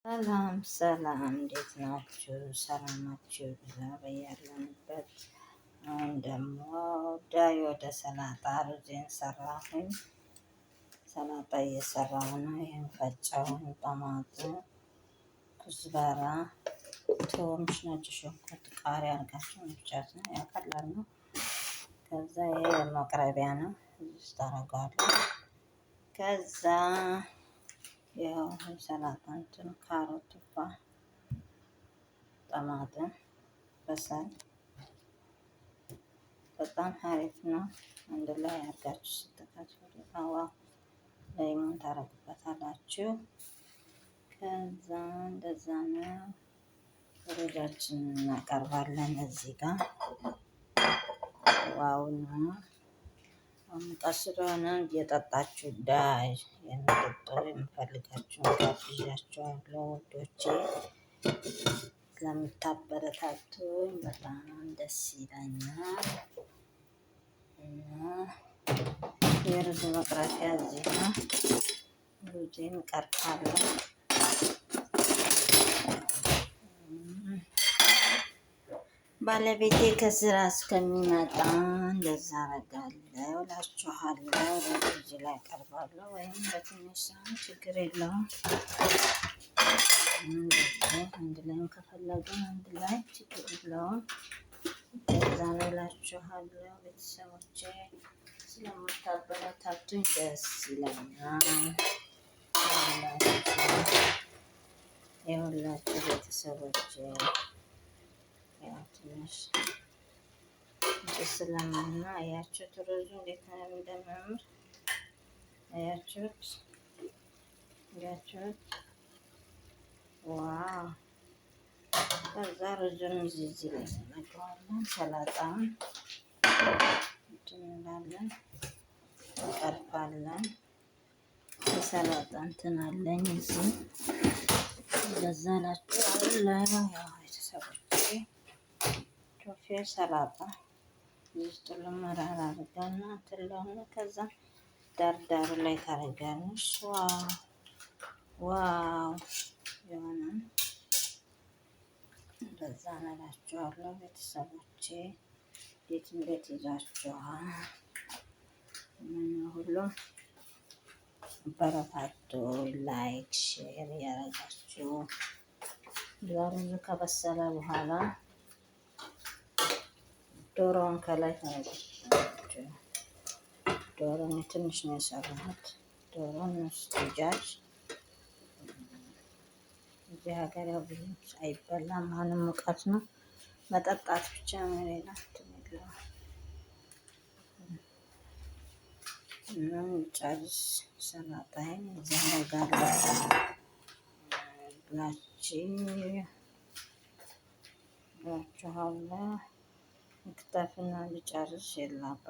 ሰላም ሰላም፣ እንዴት ናችሁ? ሰላማችሁ ይብዛ በያለንበት። አሁን ደግሞ ዳይ ወደ ሰላጣ ሩዝን ሰራሁኝ። ሰላጣ እየሰራሁ ነው። ይህን ፈጫሁኝ። طماطم፣ كزبرة፣ ثوم፣ ነጭ ሽንኩርት፣ ቃሪያ አድርጋችሁ መፍጨት ነው። ያው ቀላል ነው። ከዛ ይሄ መቅረቢያ ነው። እዚህ ውስጥ አደርገዋለሁ። ከዛ ያው ሰላጣ እንትን ካሮት፣ تفاح፣ طماطم፣ بصل በጣም አሪፍ ነው። አንድ ላይ አድርጋችሁ ስትከትፉ wow ليمون ታረጉበታላችሁ። ከዛ እንደዛ ነው። ሩዛችንን እናቀርባለን እዚህ ጋር wow ነው። ሙቀት ስለሆነ እየጠጣችሁ ዳይ የምጠጡ የምፈልጋችሁን ጋብዣችኋለሁ ውዶቼ። ስለምታበረታቱኝ በጣም ደስ ይለኛል። እና የሩዝ መቅረፊያ እዚህ ነው። ሩዜን ቀርፋለሁ። ባለቤቴ ከስራ እስከሚመጣ እንደዛ አደርጋለሁ እላችኋለሁ። ሩዝ ላይ አቀርባለሁ ወይም በትንሽ ሳህን ችግር የለውም። አንድ ላይም ከፈለግን አንድ ላይ ችግር የለውም። እንደዛ ነው እላችኋለሁ። ቤተሰቦቼ ስለምታበረታቱኝ ደስ ይለኛል። የሁላችሁ ቤተሰቦቼ ያው ትንሽ ስለምና አያችሁት፣ ሩዙ እንዴት እንደሚያምር አያችሁት፣ አያችሁት። Wow! ከዛ ሩዙን እዚህ ላይ እንመገዋለን። ሰላጣውን እንትን እንላለን፣ እንቀርፋለን። የሰላጣ እንትን አለኝ እዚህ እንደዛ እላችኋለሁ። ያው ቤተሰቦቼ ቶፌ ሰላጣ ውስጥ ልመራር አድርጋና ትለሆነ ከዛ ዳርዳሩ ላይ ታደርጋለሽ። Wow wow የሆነ እንደዛ እላችኋለሁ ቤተሰቦቼ። እንዴት እንዴት ይዟችኋል? ምን ሁሉም በረታቱ። Like share ያደረጋችሁ ሩዙ ከበሰለ በኋላ ዶሮውን ከላይ ታደርጉታላችሁ። ዶሮን ትንሽ ነው የሰራሁት። ዶሮን دجاج እዚህ ሀገር ያው ብዙ አይበላም። አሁንም ሙቀት ነው። መጠጣት ብቻ ነው፣ ሌላ እንትን የለውም። እና ጨርስ ሰላጣዬን እዚህ አደርጋለሁ ብላችሁ ብላችኋለሁ። ክተፍና ልጨርስ የላባ